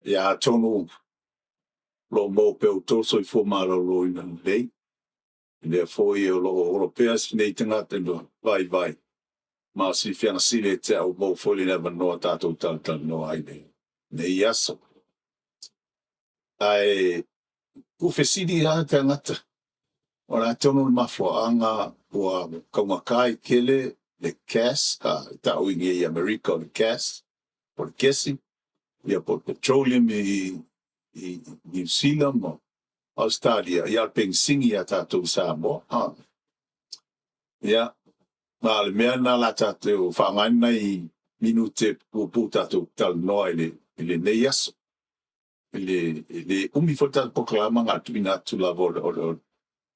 Ia atonu o lo o maua pea outou soifua maloloina lelei, lea foi o lo o ola pea si nei tagata vaivai ma o sifiaga sili ia te au ua maua foi le avanoa tatou talatalanoa ai i lenei aso. Ae ua fesili lava tagata, o le a tonu le mafuaaga ua taugata ai tele le gas, e ta'u i inei Amerika o le gas, po o le kesi, ia po o le petroleum i Niu Sila ma Ausetalia, ia a o le penisini iā tatou i Samoa. Ia, ma o le mea lena o le a tatou faaaogaina nai minute puupuu tatou te talanoa ai i lenei aso. E le umi foi le tatou polokalama na o le tuuina atu lava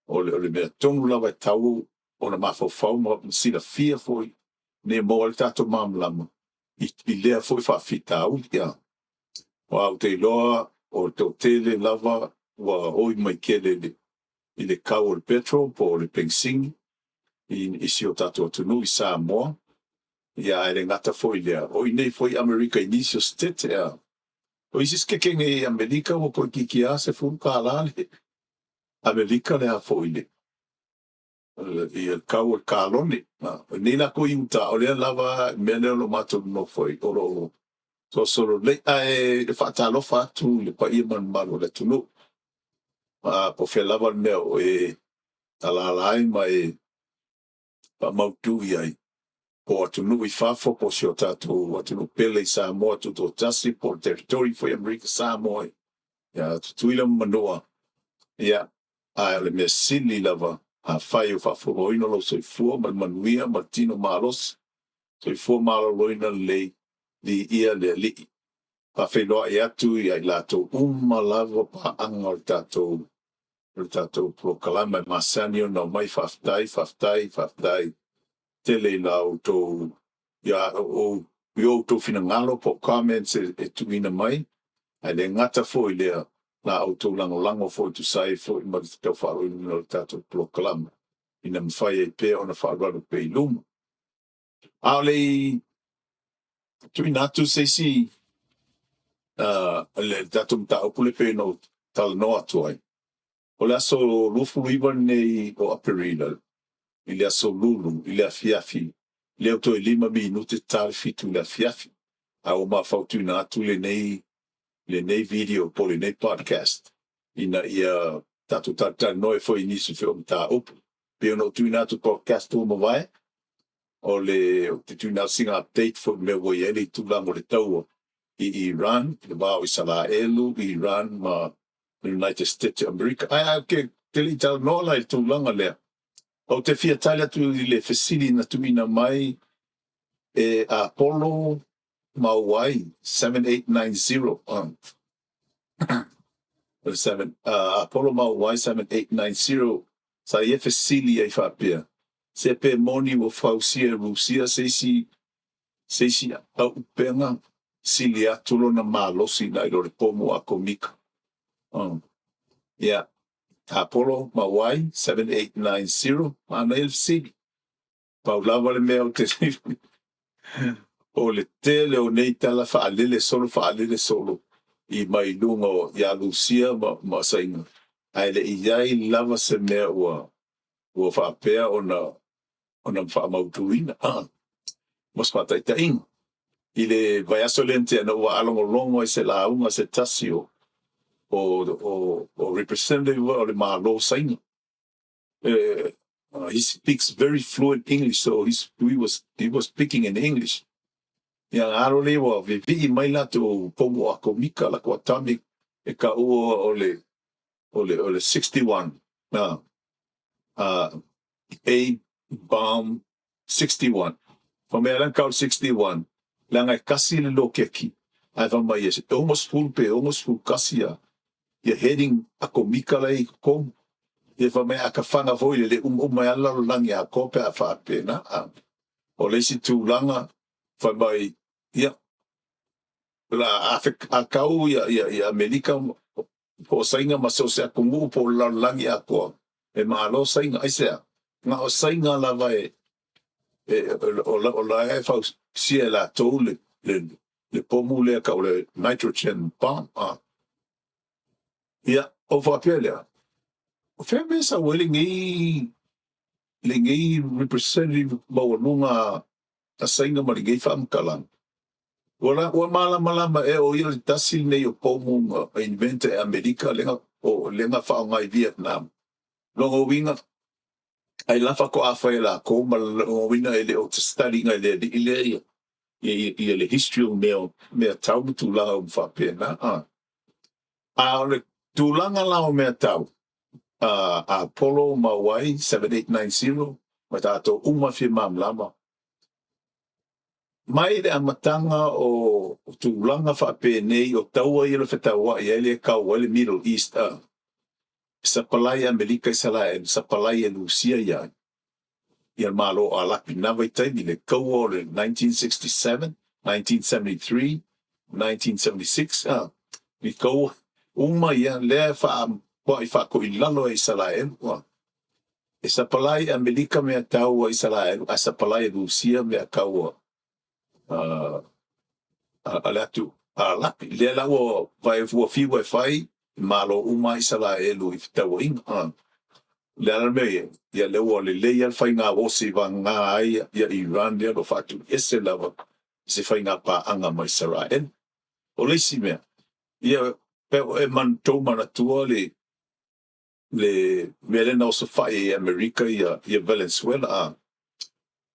o le mea tonu lava e tatau ona mafaufau ma silafia foi ina ia maua ai le tatou malamalama i lea foi faafitauli. Aua ou te iloa o le toatele lava ua oi mai tele i le tau o le petrol po o le penisini i si o tatou atunuu i Samoa, ia ae le gata foi i lea, o i inei foi i Amerika i nisi o setete. O isi setete nei i Amerika ua toeitiiti lava $10 le Amerika le a foi le ia le tau o le kalone. O nei latou i Utah, o lea lava le mea lea o lo o matou nonofo ai, o lo o solosolo lelei. Ae faatalofa atu i le paia ma le mamalu o le atunuu, po o fea lava le mea o e alaala ai ma e faamautu i ai, po o atunuu i fafo po o si o tatou atunuu pele i Samoa Tutoatasi po o le Territory foi Amerika Samoa ia Tutuila ma Manua, ia, ae o le mea sili lava, afai o faafualoina lou soifua ma le manuia ma le tino malosi, soifua maloloina lelei, viia le Alii. Faafeiloai atu ia i latou uma lava paaga o le tatou o le tatou polokalame masani ona omai, faafetai, faafetai, faafetai tele i la outou ia ou i outou finagalo po o comments e tuuina mai, ae le gata foi i lea, la outou lagolago foi e tusa ai foi ma le tau faaauauina o le tatou polokalame ina mafai ai pea ona faaalualu pea i luma. A o le i tuuina atu se isi le tatou mataupu lea pei ona ou talanoa atu ai, o le aso 29 lenei o Aperila i le aso Lulu i le afiafi, lea ua toe lima minute ta le fitu i le afiafi, a ua mafautuina atu lenei lenei video po o lenei podcast ina ia tatou talatalanoa ai foi i nisi foi o mataupu. Pei ona ou tuuina atu i podcast ua mavae, o le ou te tuuina atu sina update foi i le mea ua i ai le itulaga o le taua i Iran, i le va o Isalaelu, Iran ma United States o Amerika. Ae ou te te le i talanoa la i le tulaga lea, ou te fia tali atu i le fesili na tuuina mai e Apollo Mauai 7890, Apollo Mauai 7890, sa ia fesili ai faapea, se pe moni ua fausia e Rusia se isi se isi auupega sili atu lona malosi nai lo le pomu atomika. Ia, Apollo Mauai 7890, manaia le fesili. Pau lava le mea ou te o le tele o nei tala faalele solo faalele solo i mai luga o iā Lusia ma ma Saina, ae le i i ai lava se mea ua ua faapea ona ona faamautuina. Mo se faataitaiga, i le vaiaso lea na tea na ou faalogologo ai i se lauga a se tasi o o o o representative o le Malo o Saina. He speaks very fluent English, so he was he was speaking in English. Ia alo lea ua vivii mai latou pomu atomika, latou atomic e taua o le o le o le 61 A bomb 61. Fai mai ala na tau le 61 leaga e tasi le loketi ae fai mai e 60 pe 61 ia ia heading atomika la e i totonu. Ia fai mai a ta fana foi lele e umauma ai lava le lalolagi atoa pe a faapena. O le isi tulaga fai mai ia. La a kau ia ia ia Amerika po o Saina ma so o se atunuu po o le lalolagi atoa, e malo Saina. Aisea? Na o Saina lava e o la e fausia e latou le pomu lea tau o le nitrogen bomb. Ia, ou faapea lea, o fea mea e sau ai lenei representative maualuga a Saina ma lenei faamatalaga? Ua malamalama ea o ia le tasi lenei o pomu na invent e Amerika lea o lea na faaaoga i Vietnam? Lona uiga, ai la faatoa fai e latou, ma lona uiga e le o study ina e le alii lea ia le history o mea tau ma tulaga uma faapena. A o le tulaga la o mea tau Apollo ma Y 7890 ma tatou uma fia malamalama mai le amataga o tulaga faapenei o taua ia le fetauai ai le tau ai le Middle East, sapalai Amerika i Isaraelu, sapalai e Lusia ia ia Malo o Alapi na vaitaimi le kaua o le 1967, 1973, 1976, i kaua uma ia lea faatoai faatoilalo e Isaraelu. E sapalai Amerika mea tau a Isaraelu, a sapalai e Lusia mea tau a le atu Alapi. Lea la ua vai ua fiu e fai malo uma Isaraelu i fetauaiga. Le ala mea ia, ia lea ua lelei lava le faiga osi vagana ai ia Iran lea lo faatuiese lava i se faiga paaga ma Isaraelu. O le isi mea, ia pe e tou manatua le mea lea na osofai i Amerika ia Venezuela,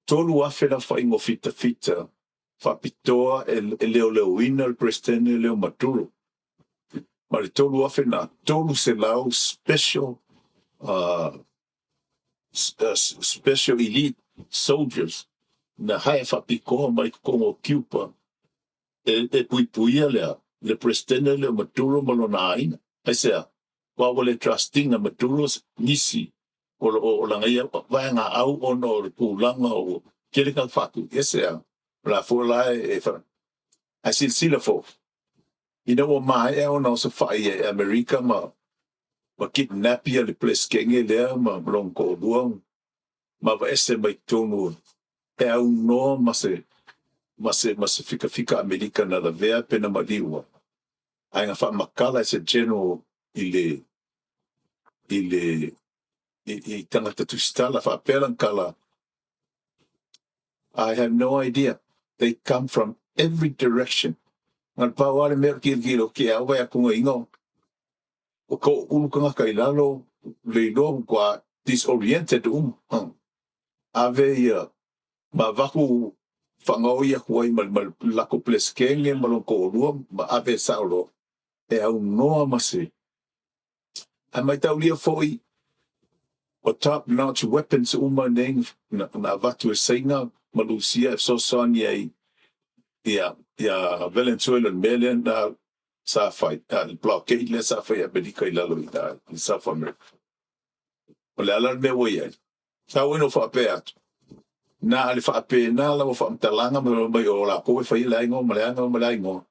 3,000 la faiga o fitafita faapitoa e leoleoina le Peresetene lea o Maduro. Ma le 3,000 na 300 special elite soldiers na hae faapitoa mai totonu o Cuba e puipuia lea le Peresetene lea o Maduro ma lona aiga. Aisea? Ua le trust ina Maduro nisi o lana ia vaega au ona o le tulaga o tele ka faatuiese a la fua la e ae silasila fo ina ua maea ona osofai e Amerika ma kidnap ia le Peresetene lea ma lona toalua ma aveese mai totonu e aunoa ma se fikafika Amerika na lavea pe na maliua ae na faamatala e se general i tagata tusitala faapea lana tala, "I have no idea. They come from every direction." Na le pau lava le mea o le kilokilo ke au vai atu inga o ko ulu tagata i lalo le iloa ua disoriented uma. Ave ia ma vaku whangaoi aku ai ma lako Peresetene ma lona toalua ma ave sao loa e aunoa ma se ae maitaulia foi o top notch weapons uma nei na avatu e Saina ma Lusia e fesoasoani ai ia Venezuela, le mea lea na sa fai, le blockade lea sa fai Amerika i lalo i South America. O le ala le mea ua i ai sa ua ino faapea atu na le faapena lava faamatalaga ma mai o lakou e faia le aiga ma le aga ma le aiga,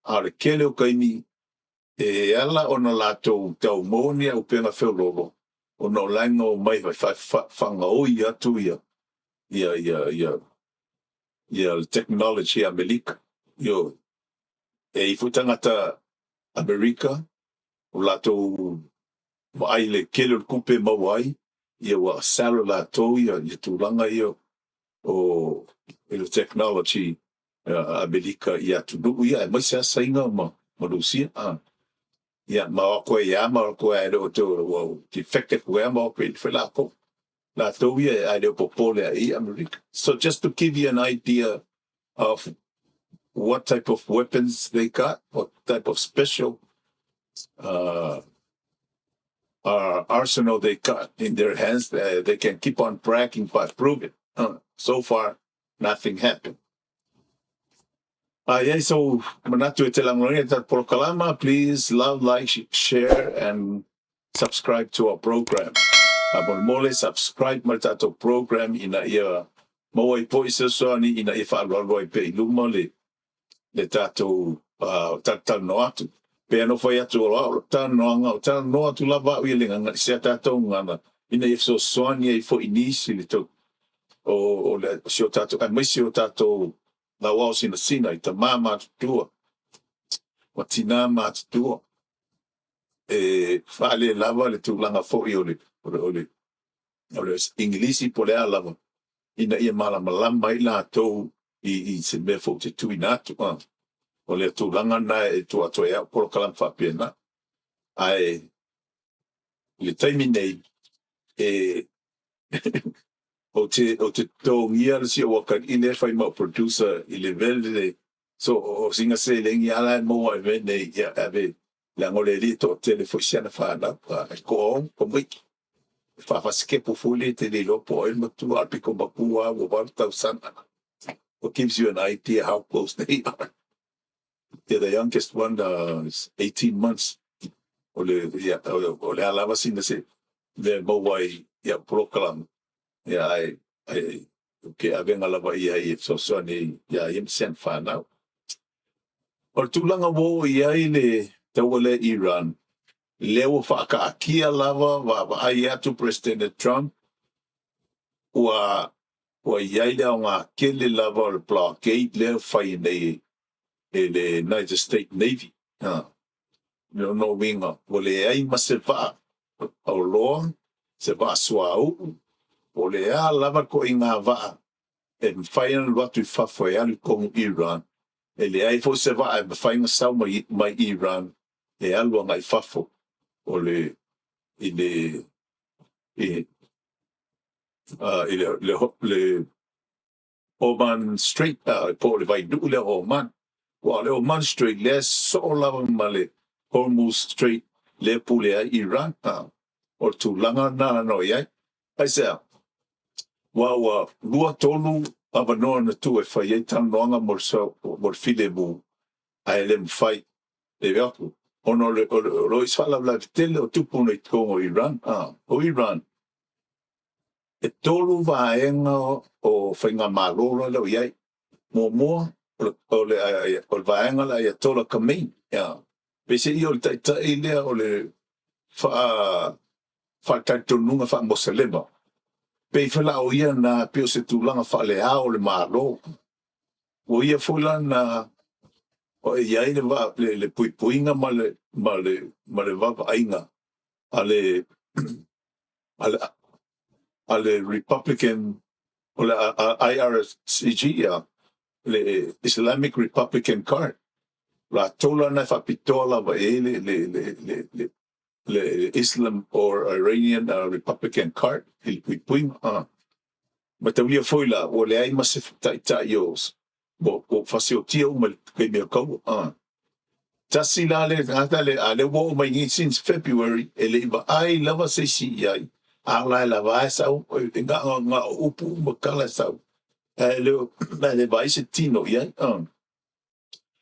a o le tele o taimi e ala ona latou taumaua ni auupega feololo ona o laga o mai fagaoi atu ia le technology Amerika. Io e i foi tagata Amerika o latou vaai le tele o le tupe maua ai ia ua sell latou ia tulaga ia o le technology Amerika i atunuu ia aemaise lava Saina ma Lusia. Ia ma o koe ia ma koe ai le o te ua defective koe ma o koe foi latou ia ai le popole ai Amerika. So just to give you an idea of what type of weapons they got, what type of special arsenal they got in their hands, they can keep on bragging, but prove it. So far, nothing happened. Yeah, so manatu e te lagolagoina ta polokalama, please love, like, share and subscribe to our program. Molemole subscribe ma le tatou program ina ia maua ai foi se fesoasoani ina ia faalualu ai pea i luma le tatou. Talatalanoa atu. Pei ona ou fai atu, o au lou talanoaga, ou talanoa atu lava au i le gagana, i si a tatou gagana, ina ia fesoasoani ai foi i nisi i le tau o le si o tatou, aemaise o tatou lauao sinasina i tama matutua ma tina matutua, e faalelava le tulaga foi o le Igilisi po o le a lava, ina ia malamalama ai latou i se mea foi ou te tuuina atu. O le tulaga lena e tuu atu ai au polokalame faapena. Ae i le taimi nei, e ou te totogia le si ou atalii lea e fai ma ou producer i le mea lenei, so o sina seleni lava la e maua i le mea lenei, ia e ave, leaga o le alii e toatele foi si ana fanau, e toaono tamaiti. E faafasikepo foi lea e te le iloa po o ai le matua, a o le pito matua lava ua 8 tausaga. It gives you an idea how close they are. Yeah, the youngest one is 18 months. O le, ia, o le a lava sina se mea e maua ai i au polokalame, ia, ae, ae ou te avega lava i ai e fesoasoani ai iā ia ma si ana fanau. O le tulaga ua oo i ai le taua lea i Iran, lea ua faataatia lava, vaavaai atu Peresetene Trump, ua i ai le aoga tele lava o le blockade lea ua fai nei e le United States Navy. O lona uiga, ua leai ma se vaa oloa, se vaa suauu, po o le a lava le ituaiga vaa e mafai ona alu atu i fafo e alu i totonu Iran, e leai foi se vaa e mafai ona sau mai Iran e alu agai i fafo o le i le i i le le le Oman Strait, po o le vainuu lea o Oman. Aua o le Oman Strait lea e sosoo lava ma le Hormuz Strait lea e pule ai Iran. O le tulaga lena na o i ai. Aisea? Aua ua lua tolu avanoa na tuu e fai ai talanoaga mo le filemu, ae le mafai. E atu, ona o le o isi faalavelave tele o tupu nei i totonu o Iran. O Iran, e tolu vaega o faigamalo la lea o i ai. Muamua, o le vaega o le Ayatollah Khomeini. Peiseai o le taitai lea o le faatalitonuga faa-Moselema. Pei foi la o ia na pei o se tulaga faale-ao o le Malo. Ua ia foi la na i ai le puipuiga ma le vaavaaiga a le Republican, o le IRCG, le Islamic Republican Guard. Latou la na e faapitoa lava i ai le Islam or Iranian Republican Guard i le puipuiga. Mataulia foi la, ua leai ma se taitai o ua fasiotia uma i le taimi o le taua. Tasi la le tagata lea, a lea ua oo mai nei since February, e le i vaai lava se isi i ai, a o la e lava e sau, e na o upu ma tala e sau, ae le vaai se tino i ai.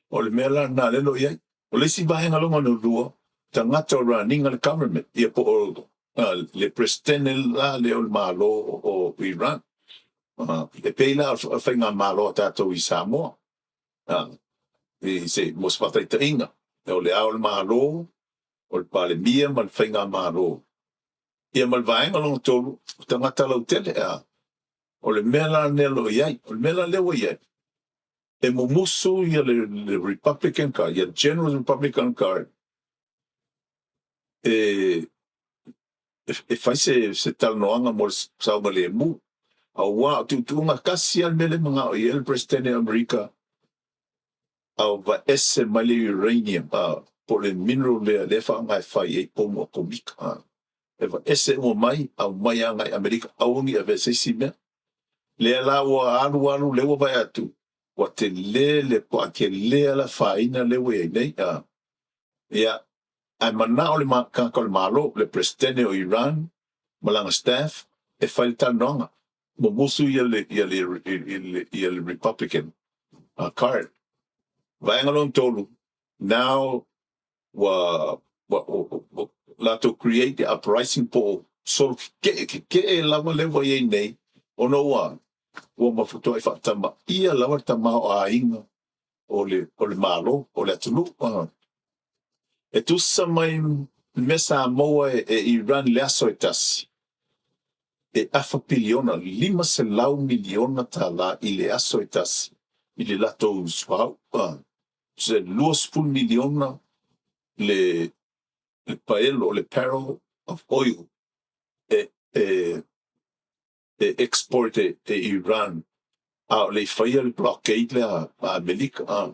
O le mea la lena lea o lo o i ai. O le isi vaega lona lua, tagata o running le government, ia po o le Peresetene la lea o le Malo o Iran. E pei la o faigamalo a tatou i Samoa. I se mo se faataitaiga, o le Ao o le Malo, o le Palemia ma le faigamalo. Ia ma le vaega lona tolu, o tagata lautele. O le mea la lea o lo o i ai. O le mea la lea ua i ai, e mumusu ia le Republican Guard, ia General Republican Guard, e fai se talanoaga mo le saogalemu. Aua o tuutuuga tasi lava le mea lea e manao i ai le Peresetene o Amerika, aveese mai le uranium, po o le mineral lea lea e faaaoga e fai ai pomu atomika. E aveese uma mai, aumai agai i Amerika, aua ne i avea se isi mea. Lea la ua alu alu, lea ua vaai atu, ua tele le toatele le afaina lea ua i ai nei. Ia, ae manao le tagata o le Malo, le Peresetene o Iran ma lana staff e fai le talanoaga. Mumusu ia le Republican Guard. Vaega lona tolu, now ua latou create the uprising po o solo keke'e lava lea ua i ai nei, ona ua mafatoai faatamaia lava le tamaoaiga. o le, o le Malo, o le atunuu. E tusa mai mea sa maua e, e Iran le aso e tasi, e afa piliona, $500 miliona i le aso e tasi i le latou suauu. Se 20 miliona le paelo, le barrel of oil e export e Iran a o le i faia le blockade lea a Amerika.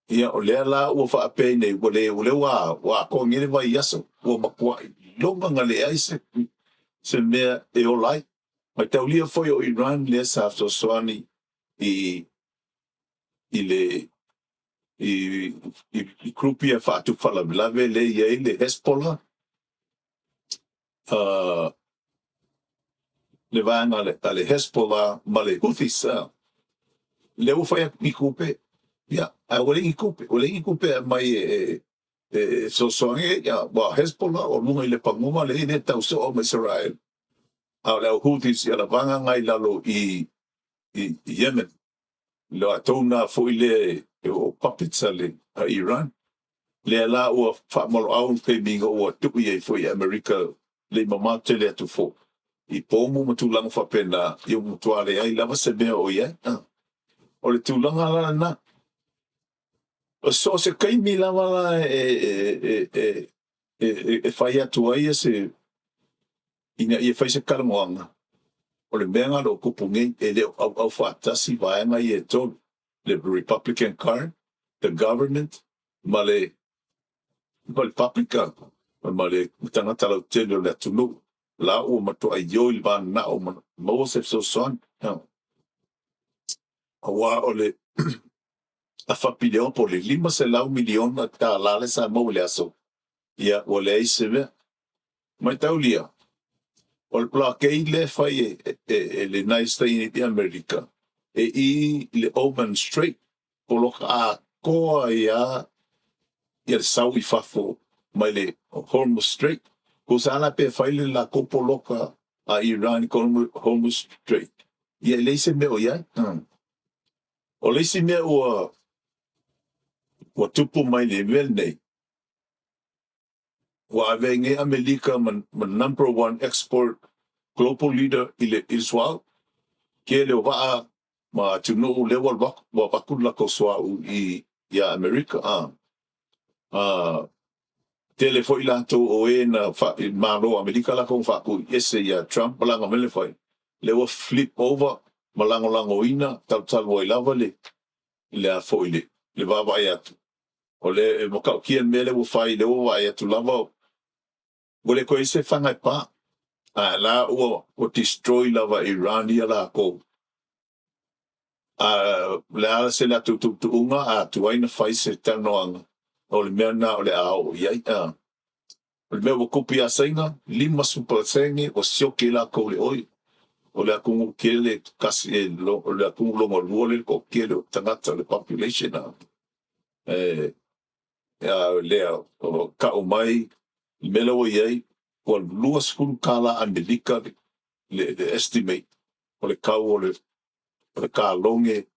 Ia, o lea la ua faapea nei, ua le ua le ua atoa le vai aso ua matuai loga na leai se mea e ola ai. Mai taulia foi o Iran lea sa fesoasoani i le i group ia faatupu faalavelave le i ai le Hezbollah, le vaega a le Hezbollah ma le Houthis. Lea ua fai atu ni tupe, ia, ae ua leai ni tupe, ua leai ni tupe e mai e fesoasoani, ia, ua Hezbollah o luga i le Lepanova le le tau soo ma Israel. A o le au Houthis ia lavaga ngai lalo i Yemen. Le latou na foi le o puppets a Iran. Lea la ua faamaloau taimi ina ua tuu ai foi i Amerika le i mamao tele atu foi i pomu ma tulaga faapena, ia ua matua leai lava se mea o i ai. O le tulaga la lena. O so o se taimi lava la e fai atu ai se ina ia fai se talanoaga, o le mea na o tupu nei e le o auau faatasi vaega ia e tolu, le Republican card, the government ma le public ma le tagata lautele o le atunuu la ua matuai io i le mananao ma maua se fesoasoani. Aua o le afa piliona po o le $500 miliona le sa maua i le aso, ia ua leai se mea. Mai taulia, o le blockade le fai e le United States i Amerika e i le Oman Strait, poloka atoa ia ia le sau i fafo mai le Hormuz Strait. Ko sa la pe fai le latou poloka a Iran i Hormuz Strait. Ia e leai se mea o i ai. O le isi mea ua tupu mai le mea lenei, ua ave nei Amerika ma number one export global leader i le suauu. Tele o vaa ma atunuu lea ua avatu le latou suauu i Amerika. Tele foi latou o e na malo Amerika latou faatui ese ia Trump ma laga mele fai. Lea ua flip over ma lagolagoina talutalu ai lava le a foi le vaavaai atu. O le matautia le mea lea ua fai, lea ua vaai atu lava ua le toe se faga e pa. A la ua destroy lava Iran ia latou. A le a se latou tuutuuga a tuai na fai se talanoaga o le mea na o le a oo i ai. O le mea ua tupu ia Saina, 50% ua sioki latou le oil. O le atunuu tele kasi e lo, o le atunuu longa lua le toatele o tagata le population a. E ia lea o kau mai le mea la ua i ai ua $20 Amerika le estimate o le kau o le kaloge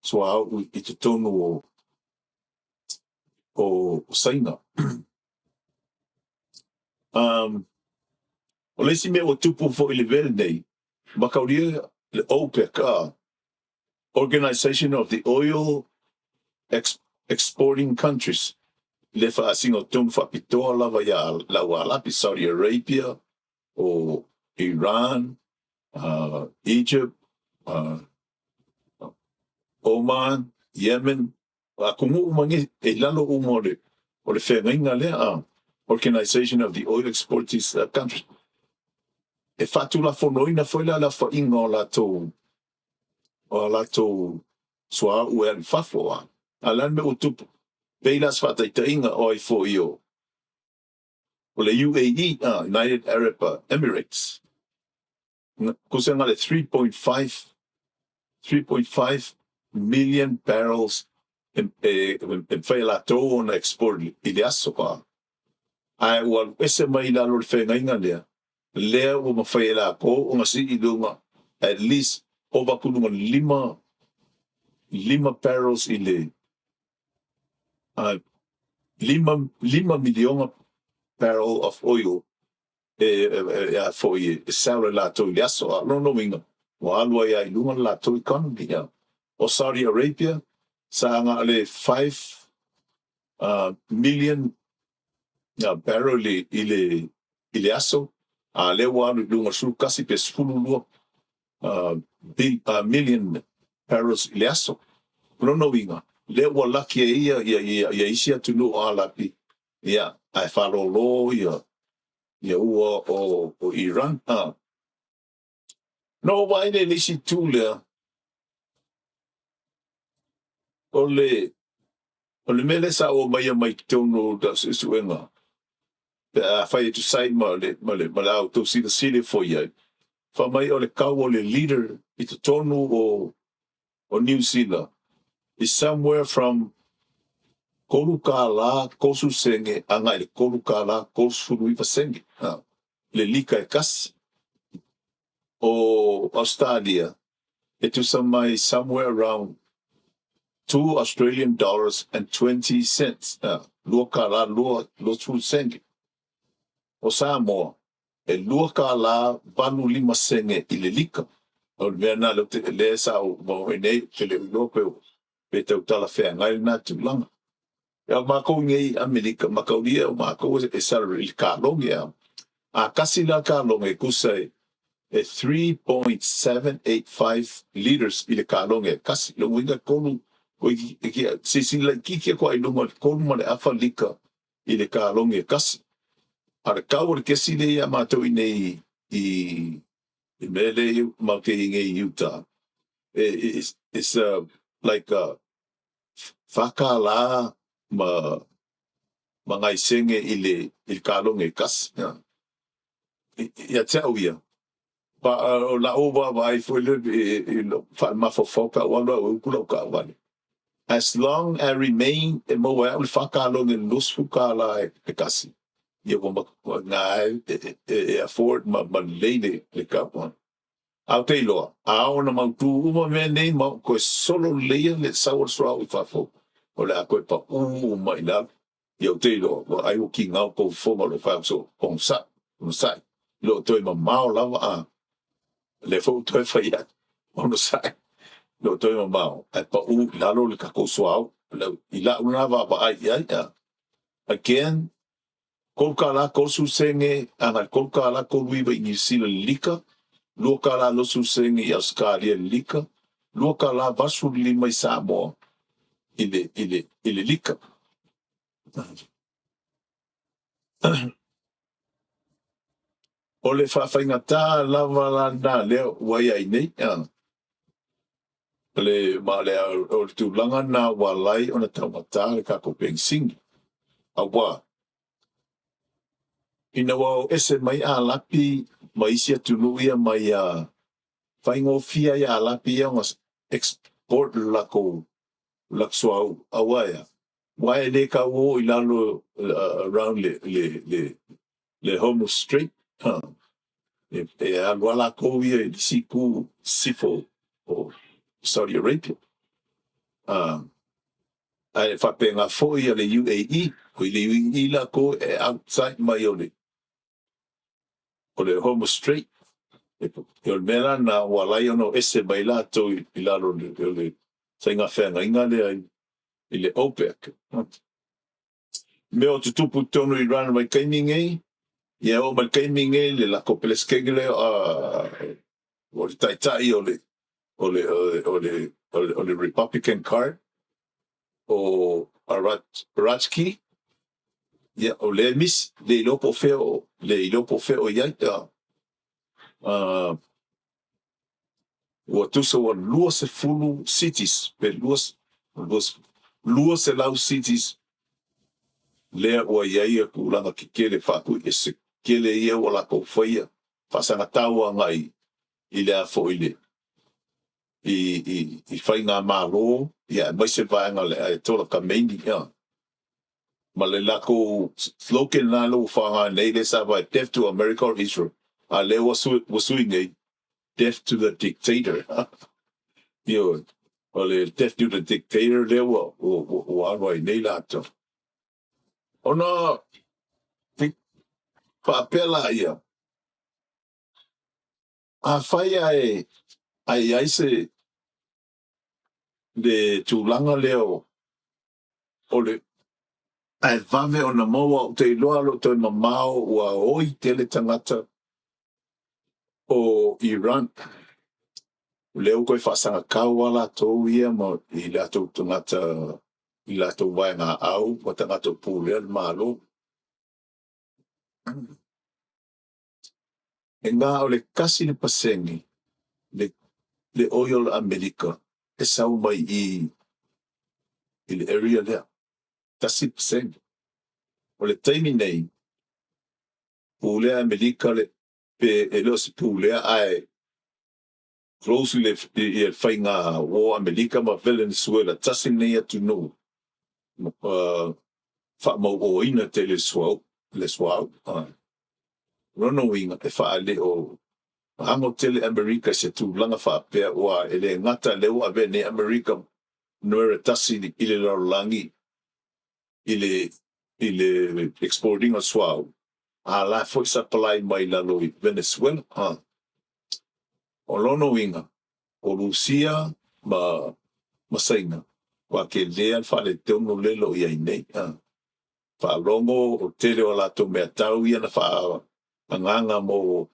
suauu i totonu o Saina. O le isi mea ua tupu foi i le mea lenei, mataulia le OPEC, Organization of the Oil Exporting Countries, le faasino tonu faapitoa lava ia lau Alapi, Saudi Arabia, o Iran, Egypt, Oman, Yemen, atunuu uma nei e lalo uma o le feagaiga lea, Organization of the Oil Exporting Countries. E faatulafonoina foi la le aofaiga o latou suauu e alu i fafo a. A le a le mea ua tupu? Pei la se faataitaiga o ai foi o le UAE, United Arab Emirates. Tusa na le 3.5 million barrels e fai latou ona export i le aso. Ae ua alu ese mai lalo o le feagaiga lea, lea ua mafai e latou ona sii i luga at least ova atu luga 5 5 barrels i le 5 miliona barrel of oil e a foi e sell e latou i le aso. A o lona uiga, ua alu ai lava i luga le latou economy. O Saudi Arabia, sa na o le 5 million barrel i le aso, a o lea ua alu i luga i le 11 pe 12 million barrels i le aso. O lona uiga, lea ua laki ai ia isi atunuu Alapi, ia, ae faalolo ia ua o Iran. Na ou vaai lea i le isi itu lea, o le mea lea sa ou aumaia mai totonu o lau suesuega, pe afai e tusa ai ma le a outou silasila ifo i ai, fai mai o le tau o le litre i totonu o Niu Sila is somewhere from $3 30 sene agai i le $3 39 sene le lita e tasi. O Australia, e tusa mai somewhere around 2 Australian dollars and 20 cents, $2 20 sene. O Samoa, e $2 85 sene i le lita. O le mea lena lea sa ou maua nei, ou te le o iloa pe tau talafeagai lena tulaga. Ia o matou nei Amerika, mataulia o matou e salary i le kalone a. A tasi la kalone e tusa e 3.785 liters i le kalone e tasi. Lona uiga tolu, silasila laitiiti atu lava i luga o le 3.5 lita i le kalone e tasi. A o le tau o le kesi lea ia matou i nei i mea lea matou te i nei i Utah, it's like a $4 ma nai sene i le kalone e tasi. Ia te au ia, o lau vaavaai foi lea i faamafaufau pe a ou alu au e utu lau taavale. As long as remain e maua ai au le $4 i le $20 e tasi, ia ua na e afford ma lelei le tau. A ou te iloa, a oo ina mautu uma mea nei ma toe solo lelei le sau o le suauu i fafo, o le a toe pau uma i lalo. Ia ou te iloa, ua ai ua kigao tou fofoga o lo o fai atu so, onosai, onosai. E le o toe mamao lava a. Lea foi ua toe fai atu, onosai, e le o toe mamao, ae pau i lalo le tatou suauu. I lau lena vaavaai i ai. Again, $3 30 sene agai $3 39 i Niu Sila le lita, $2 20 sene i Ausetalia le lita, $2 85 i Samoa i le lita. O le faafaigata lava la lena lea ua i ai nei. Le, ma le, o le tulaga lena ua ala ai ona taugata le tatou penisini. Auā, ina ua o ese mai Alapi ma isi atunuu ia mai a faigofie ai Alapi ia ona export le latou suauu, auā e a? Aua e le tau o i lalo around le Hormuz Strait. E alu lava latou ia i le isi itu sisifo o Saudi Arabia. Ae faapena foi le UAE, o le UAE latou e outside mai o le Hormuz Strait. O le mea la lena ua ala ai ona o ese mai latou i lalo o le faiga feagaiga lea i le OPEC. Mea o tutupu i totonu o Iran i vaitaimi nei, ia oo mai le taimi nei le latou Peresetene lea o le taitai o le Republican Card o Araghchi, ia o lea e misi, le iloa po o fea o le iloa po o fea o i ai. Ua tusa ua 20 cities pe 200 cities lea ua i ai tulaga tetele faatuiese tetele ia ua latou faia faasagatau agai i le a foi le i faigamalo, ia aemaise vaega le Ayatollah Khamenei ia. Ma le latou slogan lena lea ua faaaoga nei lea sa vai "Death to America or Israel", a lea ua sui nei "Death to the dictator". Ioe. O le Death to the Dictator lea ua ua alu ai nei latou. Ona faapea laia, afai ae ae i ai se le tulaga lea o le ae vave ona maua, ou te iloa o lo o toe mamao ua oi tele tagata o Iran, lea ua toe faasagatau lava latou ia ma i latou tagata i latou vaegaau ma tagata o pulea le Malo. E na o le 1% le oi o le Amerika e sau mai i i le area lea. 1%. O le taimi nei, pulea Amerika le pe e le o se pulea ae close le ia faiga war Amerika ma Venezuela, tasi lenei atunuu faamauoina tele le suauu. Lona uiga e faaleo ago tele Amerika i se tulaga faapea, ua e le gata lea ua avea nei Amerika numera tasi i le lalolagi i le export ina o suauu, a la foi supply mai lalo i Venezuela. O lona uiga, o Lusia ma Saina, ua telē le faaletonu lea o lo o i ai nei. Faalogo o tele o latou meatau ia na faaagaaga mo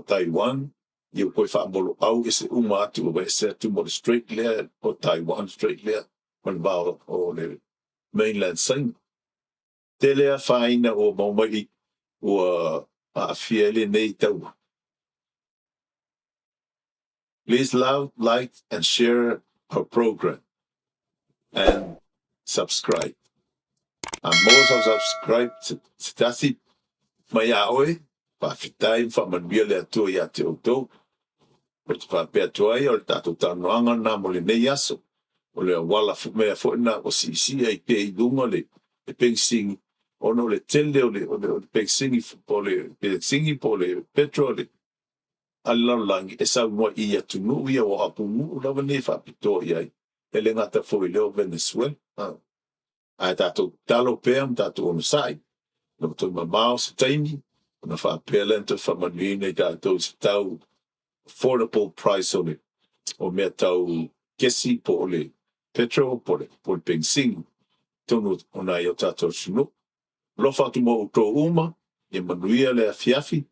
Taiwan, ia ua toe faamoloau ese uma atu, ua ese atu ma le strait lea o Taiwan Strait lea ma le va o le mainland Saina. Tele afaina ua maua mai ua aafia ai lenei taua. Please love, like and share our program and subscribe. A maua sau subscribe se tasi mai iā oe, faafetai ma faamanuia le Atua ia te outou. Ou te faapea atu ai, o le tatou talanoaga lena mo lenei aso. O le auala mea foi lena ua siisii ai pea i luga le penisini, ona o le tele o le penisini, o le penisini po o le petrol a le lalolagi e saunoa i atunuu ia, ua atunuu lava nei e faapitoa i ai, e le gata foi i lea o Venezuela. Ae tatou tatalo pea ma tatou onosai, ina ua toe mamao se taimi, ona faapea lea ona toe faamanuiina i tatou i se tau affordable price o le o mea tau kesi po o le petrol po o le penisini i totonu o nai o tatou atunuu. Alofa atu mo outou uma, ia manuia le afiafi.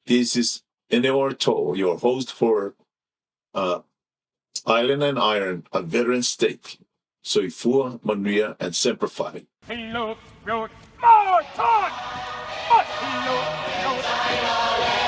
This is Eneor To'o, your host for Island and Iron, a Veteran Steak. Soifua, manuia and semper fi. He looked, wrote, more taught, but he looked, wrote.